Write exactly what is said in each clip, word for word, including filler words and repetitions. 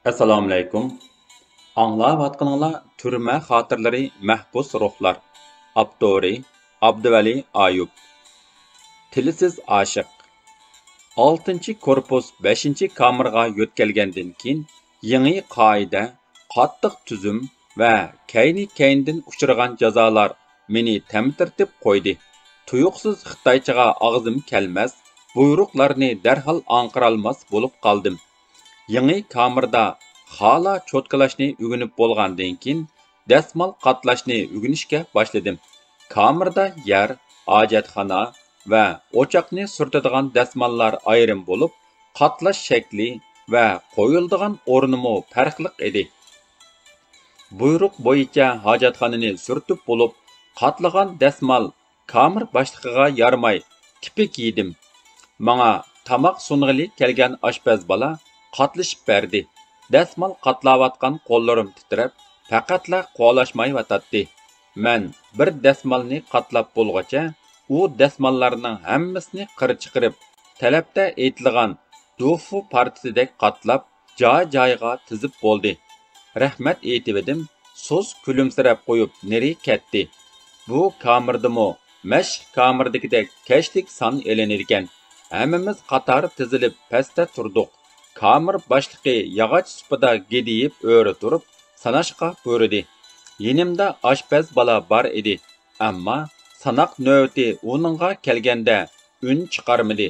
ئەسسالامۇئەلەيكۇم. ئاڭلاۋاتقىنىڭلار تۈرمە خاتىرىلىرى، مەھبۇس روھلار. ئاپتورى ئابدۇۋەلى ئايۇپ. تىلسىز ئاشىق. ئالتىنچى كورپۇس بەشىنچى كامېرغا يۆتكەلگەندىن كېيىن، يېڭى قائىدە، قاتتىق تۈزۈم ۋە كەينى-كەينىدىن ئۇچرىغان جازالار مېنى تەمتىرىتىپ قويدى. تۇيۇقسىز خىتايچىغا ئاغزىم كەلمەس، بۇيرۇقلارنى دەرھال ئاڭقىرالماس بولۇپ قالدىم. يېڭى كامېردا خالا چوتكىلاشنى ئۆگىنىپ بولغاندىن كېيىن، دەسمال قاتلاشنى ئۆگىنىشكە باشلىدىم. كامېردا يەر، ھاجەتخانا ۋە ئوچاقنى سۈرتىدىغان دەسماللار ئايرىم بولۇپ، قاتلاش شەكلى ۋە قويۇلىدىغان ئورنىمۇ پەرقلىق ئىدى. بۇيرۇق بويىچە ھاجەتخانىنى سۈرتۈپ بولۇپ، قاتلىغان دەسمال كامېر باشلىقىغا يارىماي، تىپىك يېدىم. ماڭا تاماق سۇنغىلى كەلگەن ئاشپەز بالا قاتلىشىپ بەردى. دەسمال قاتلاۋاتقان قوللىرىم تىترەپ، پەقەتلا قولاشمايۋاتاتتى. مەن بىر دەسمالنى قاتلاپ بولغۇچە، ئۇ دەسماللارنىڭ ھەممىسىنى قىر چىقىرىپ، تەلەپتە ئېيتىلغان دۇفۇ پارچىسىدەك قاتلاپ، جاي-جايىغا تىزىپ بولدى. رەھمەت ئېيتىۋىدىم، سۇس كۈلۈمسىرەپ قويۇپ نېرى كەتتى. بۇ كامېردىمۇ مەشىق كامېردىكىدەك كەچلىك سان ئېلىنىدىكەن. ھەممىمىز قاتار تىزىلىپ پەستە تۇردۇق. كامېر باشلىقى ياغاچ سۇپىدا گىدىيىپ ئۆرە تۇرۇپ ساناشقا بۇيرۇدى. يېنىمدا ئاشپەز بالا بار ئىدى. ئەمما ساناق نۆۋىتى ئۇنىڭغا كەلگەندە ئۈن چىقارمىدى.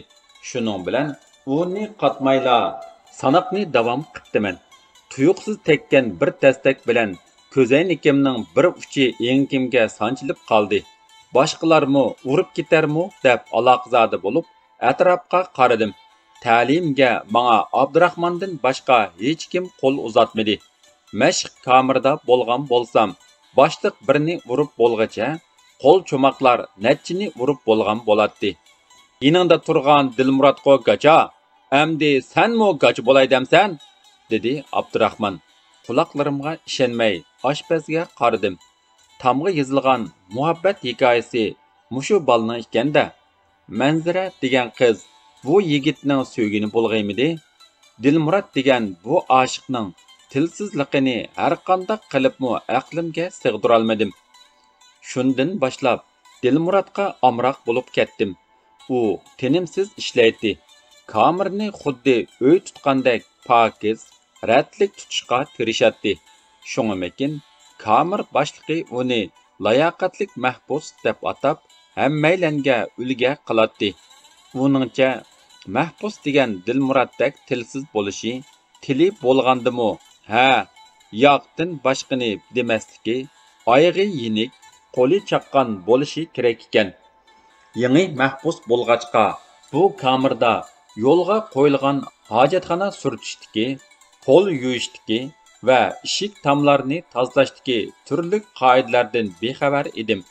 شۇنىڭ بىلەن ئۇنى قاتمايلا ساناقنى داۋام قىپتىمەن. تۇيۇقسىز تەگكەن بىر تەستەك بىلەن كۆزەينىكىمنىڭ بىر ئۇچى ئېڭىكىمگە سانچىلىپ قالدى. باشقىلارمۇ ئۇرۇپ كېتەرمۇ دەپ ئالاقىزادە بولۇپ ئەتراپقا قارىدىم. تەلىيىمگە ماڭا ئابدۇراخماندىن باشقا ھېچكىم قول ئۇزاتمىدى. مەشىق كامېردا بولغان بولسام، باشلىق بىرنى ئۇرۇپ بولغىچە، قول چوماقلار نەچچىنى ئۇرۇپ بولغان بولاتتى. يېنىڭدا تۇرغان دىلمۇراتقۇ گاچا، ئەمدى سەنمۇ گاچا بولاي دەمسەن؟ دېدى ئابدۇراخمان. قۇلاقلىرىمغا ئىشەنمەي ئاشپەزگە قارىدىم. تامغا يېزىلغان مۇھەببەت ھېكايىسى مۇشۇ بالىنىڭ ئىكەن-دە. مەنزىرە دېگەن قىز بۇ يىگىتنىڭ سۆيگىنى بولغىيمىدى؟ دىلمۇرات دېگەن بۇ ئاشىقنىڭ تىلسىزلىقىنى ھەرقانداق قىلىپمۇ ئەقلىمگە سىغدۇرالمىدىم. شۇندىن باشلاپ دىلمۇراتقا ئامراق بولۇپ كەتتىم. ئۇ تىنىمسىز ئىشلەيتتى. كامېرنى خۇددى ئۆي تۇتقاندەك پاكىز، رەتلىك تۇتۇشقا تىرىشاتتى. شۇڭىمىكىن، كامېر باشلىقى ئۇنى لاياقەتلىك مەھبۇس دەپ ئاتاپ، ھەممەيلەنگە ئۈلگە قىلاتتى. ئۇنىڭچە، مەھبۇس دېگەن دىلمۇراتتەك تىلسىز بولۇشى، تىلى بولغاندىمۇ ھە، ياقتىن باشقىنى دېمەسلىكى، ئايىغى يېنىك، قولى چاققان بولۇشى كېرەك ئىكەن. يېڭى مەھبۇس بولغاچقا، بۇ كامېردا يولغا قويۇلغان ھاجەتخانا سۈرتۈشتىكى، پول يۇيۇشتىكى ۋە ئىشىك تاملارنى تازىلاشتىكى تۈرلۈك قائىدىلەردىن بىخەۋەر ئىدىم.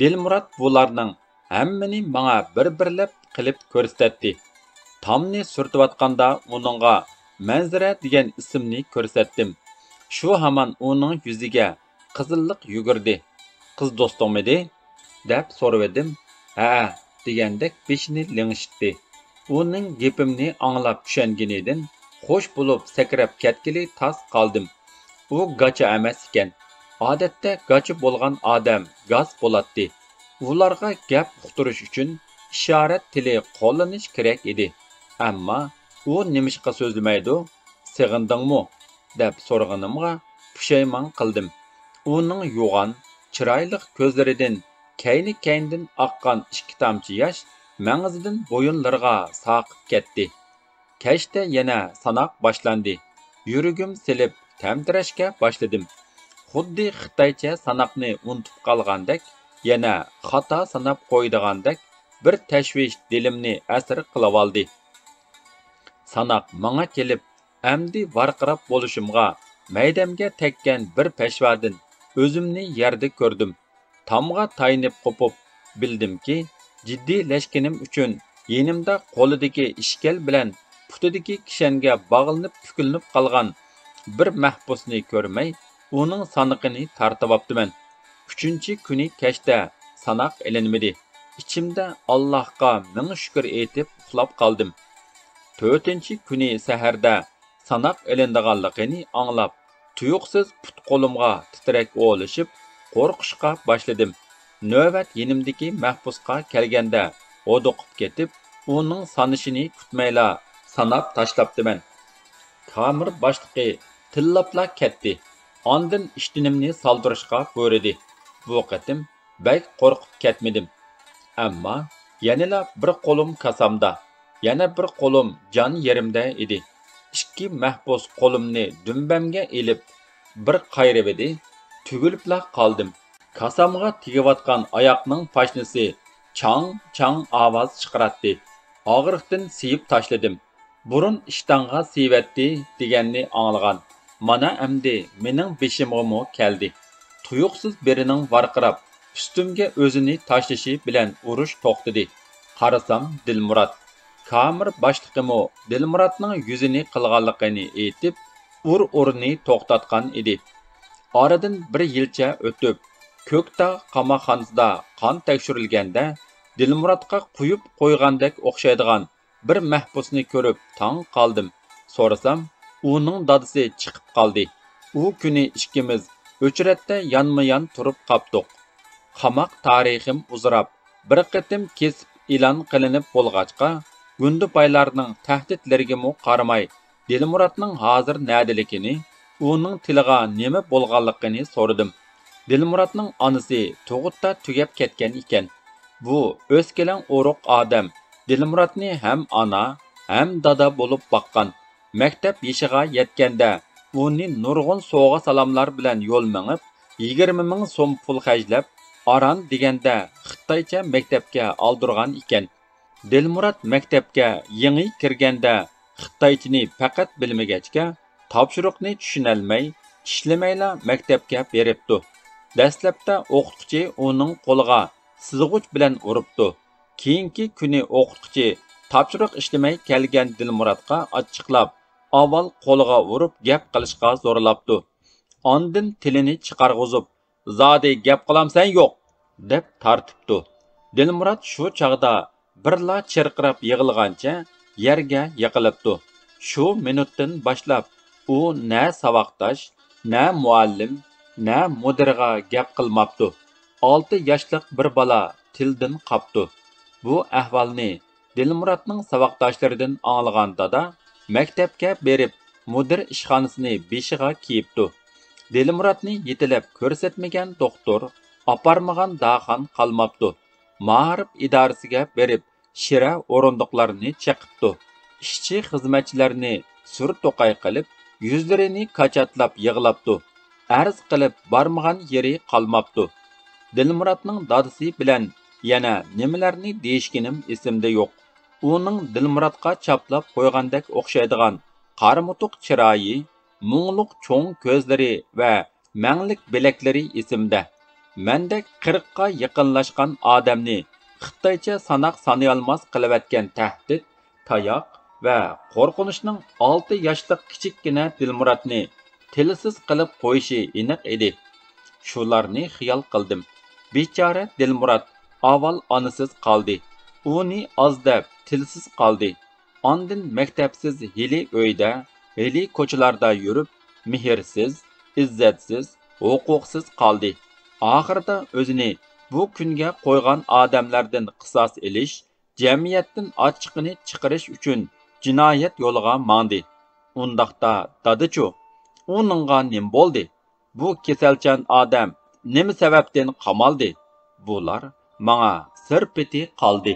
دىلمۇرات بۇلارنىڭ ھەممىنى ماڭا بىر-بىرلەپ قىلىپ كۆرسىتەتتى. تامنى سۈرتۈۋاتقاندا ئۇنىڭغا مەنزىرە دېگەن ئىسىمنى كۆرسەتتىم. شۇ ھامان ئۇنىڭ يۈزىگە قىزىللىق يۈگۈردى. «قىز دوستۇڭمىدى؟» دەپ سورىۋىدىم. «ھەئە» دېگەندەك بېشىنى لىڭشىتتى. ئۇنىڭ گېپىمنى ئاڭلاپ چۈشەنگىنىدىن خوش بولۇپ سەكرەپ كەتكىلى تاس قالدىم. ئۇ گاچا ئەمەس ئىكەن. ئادەتتە گاچا بولغان ئادەم گاس بولاتتى. ئۇلارغا گەپ ئۇقتۇرۇش ئۈچۈن ئىشارەت تىلى قوللىنىش كېرەك ئىدى. ئەمما ئۇ نېمىشقا سۆزلىمەيدۇ؟ «سېغىندىڭمۇ؟» دەپ سورىغىنىمغا پۇشايمان قىلدىم. ئۇنىڭ يوغان، چىرايلىق كۆزلىرىدىن كەينى-كەينىدىن ئاققان ئىككى تامچە ياش مەڭزىدىن بويۇنلىرىغا ساقىپ كەتتى. كەچتە يەنە ساناق باشلاندى. يۈرىكىم سېلىپ تەمتىرەشكە باشلىدىم. خۇددى خىتايچە ساناقنى ئۇنتۇپ قالغاندەك، يەنە خاتا ساناپ قويىدىغاندەك بىر تەشۋىش دىلىمنى ئەسىر قىلىۋالدى. ساناق ماڭا كېلىپ، ئەمدى ۋارقىراپ بولۇشۇمغا، مەيدەمگە تەگكەن بىر پەشۋادىن ئۆزۈمنى يەردە كۆردۈم. تامغا تايىنىپ قوپۇپ، بىلدىمكى، جىددىيلەشكىنىم ئۈچۈن يېنىمدا قولىدىكى ئىشكەل بىلەن پۇتىدىكى كىشەنگە باغلىنىپ پۈكۈلۈنۈپ قالغان بىر مەھبۇسنى كۆرمەي، ئۇنىڭ سانىقىنى تارتىۋاپتىمەن. ئۈچىنچى كۈنى كەچتە ساناق ئېلىنمىدى. ئىچىمدە ئاللاھقا مىڭ شۈكۈر ئېيتىپ ئۇخلاپ قالدىم. تۆتىنچى كۈنى سەھەردە ساناق ئېلىنىدىغانلىقىنى ئاڭلاپ، تۇيۇقسىز پۇت-قولۇمغا تىترەك ئولىشىپ، قورقۇشقا باشلىدىم. نۆۋەت يېنىمدىكى مەھبۇسقا كەلگەندە، ھودۇقۇپ كېتىپ، ئۇنىڭ سانىشىنى كۈتمەيلا ساناپ تاشلاپتىمەن. كامېر باشلىقى تىللاپلا كەتتى. ئاندىن ئىشتىنىمنى سالدۇرۇشقا بۇيرۇدى. بۇ قېتىم بەك قورقۇپ كەتمىدىم. ئەمما يەنىلا بىر قولۇم كاسامدا، يەنە بىر قولۇم جان يېرىمدە ئىدى. ئىككى مەھبۇس قولۇمنى دۈمبەمگە ئېلىپ، بىر قايرىۋىدى، تۈگۈلۈپلا قالدىم. كاسامغا تېگىۋاتقان ئاياقنىڭ پاشنىسى چاڭ-چاڭ ئاۋاز چىقىراتتى. ئاغرىقتىن سىيىپ تاشلىدىم. بۇرۇن ئىشتانغا سىيىۋەتتى دېگەننى ئاڭلىغان. مانا ئەمدى مېنىڭ بېشىمغىمۇ كەلدى. تۇيۇقسىز بىرىنىڭ ۋارقىراپ، ئۈستۈمگە ئۆزىنى تاشلىشى بىلەن ئۇرۇش توختىدى. قارىسام، دىلمۇرات. كامېر باشلىقىمۇ دىلمۇراتنىڭ يۈزىنى قىلغانلىقىنى ئېيتىپ، ئۇر-ئۇرنى توختاتقان ئىدى. ئارىدىن بىر يىلچە ئۆتۈپ، كۆكتاغ قاماقخانىسىدا قان تەكشۈرۈلگەندە، دىلمۇراتقا قويۇپ قويغاندەك ئوخشايدىغان بىر مەھبۇسنى كۆرۈپ تاڭ قالدىم. سورىسام، ئۇنىڭ دادىسى چىقىپ قالدى. ئۇ كۈنى ئىككىمىز ئۆچرەتتە يانمۇيان تۇرۇپ قاپتۇق. قاماق تارىخىم ئۇزىراپ، بىر قېتىم كېسىپ ئېلان قىلىنىپ بولغاچقا، گۇندىپايلارنىڭ تەھدىتلىرىگىمۇ قارىماي، دىلمۇراتنىڭ ھازىر نەدىلىكىنى، ئۇنىڭ تىلىغا نېمە بولغانلىقىنى سورىدىم. دىلمۇراتنىڭ ئانىسى تۇغۇتتا تۈگەپ كەتكەن ئىكەن. بۇ ئۆسكىلەڭ ئورۇق ئادەم دىلمۇراتنى ھەم ئانا، ھەم دادا بولۇپ باققان. مەكتەپ يېشىغا يەتكەندە ئۇنى نۇرغۇن سوۋغا-سالاملار بىلەن يول مېڭىپ، يىگىرمە مىڭ سوم پۇل خەجلەپ، ئاران دېگەندە خىتايچە مەكتەپكە ئالدۇرغان ئىكەن. دىلمۇرات مەكتەپكە يېڭى كىرگەندە خىتايچىنى پەقەت بىلمىگەچكە، تاپشۇرۇقنى چۈشىنەلمەي، ئىشلىمەيلا مەكتەپكە بېرىپتۇ. دەسلەپتە ئوقۇتقۇچى ئۇنىڭ قولىغا سىزغۇچ بىلەن ئۇرۇپتۇ. كېيىنكى كۈنى ئوقۇتقۇچى تاپشۇرۇق ئىشلىمەي كەلگەن دىلمۇراتقا ئاچچىقلاپ، ئاۋۋال قولىغا ئۇرۇپ گەپ قىلىشقا زورلاپتۇ. ئاندىن تىلىنى چىقارغۇزۇپ، «زادى گەپ قىلامسەن يوق؟» دەپ تارتىپتۇ. دىلمۇرات شۇ چاغدا بىرلا چىرقىراپ يىغلىغانچە يەرگە يىقىلىپتۇ. شۇ مىنۇتتىن باشلاپ ئۇ نە ساۋاقداش، نە مۇئەللىم، نە مۇدىرغا گەپ قىلماپتۇ. ئالتە ياشلىق بىر بالا تىلدىن قاپتۇ. بۇ ئەھۋالنى دىلمۇراتنىڭ ساۋاقداشلىرىدىن ئاڭلىغان دادا مەكتەپكە بېرىپ، مۇدىر ئىشخانىسىنى بېشىغا كىيىپتۇ. دىلمۇراتنى يېتىلەپ كۆرسەتمىگەن دوختۇر، ئاپارمىغان داخان قالماپتۇ. مائارىپ ئىدارىسىگە بېرىپ، شىرە ئورۇندۇقلارنى چېقىپتۇ. ئىشچى-خىزمەتچىلەرنى سۈر-توقاي قىلىپ، يۈزلىرىنى كاچاتلاپ يىغلاپتۇ. ئەرز قىلىپ بارمىغان يېرى قالماپتۇ. دىلمۇراتنىڭ دادىسى بىلەن يەنە نېمىلەرنى دېيىشكىنىم ئېسىمدە يوق. ئۇنىڭ دىلمۇراتقا چاپلاپ قويغاندەك ئوخشايدىغان قارىمۇتۇق چىرايى، مۇڭلۇق چوڭ كۆزلىرى ۋە مەڭلىك بىلەكلىرى ئېسىمدە. مەندەك قىرىققا يېقىنلاشقان ئادەمنى خىتايچە ساناق سانىيالماس قىلىۋەتكەن تەھدىت، تاياق ۋە قورقۇنچنىڭ ئالتە ياشلىق كىچىككىنە دىلمۇراتنى تىلسىز قىلىپ قويۇشى ئېنىق ئىدى. شۇلارنى خىيال قىلدىم. بىچارە دىلمۇرات ئاۋۋال ئانىسىز قالدى. ئۇنى ئاز دەپ تىلسىز قالدى. ئاندىن مەكتەپسىز ھىيلى ئۆيدە، ھىيلى كوچىلاردا يۈرۈپ، مېھىرسىز، ئىززەتسىز، ھوقۇقسىز قالدى. ئاخىرىدا ئۆزىنى بۇ كۈنگە قويغان ئادەملەردىن قىساس ئېلىش، جەمئىيەتتىن ئاچچىقىنى چىقىرىش ئۈچۈن جىنايەت يولىغا ماڭدى. ئۇنداقتا دادىچۇ؟ ئۇنىڭغا نېمە بولدى؟ بۇ كېسەلچان ئادەم نېمە سەۋەبتىن قامالدى؟ بۇلار ماڭا سىر پېتى قالدى.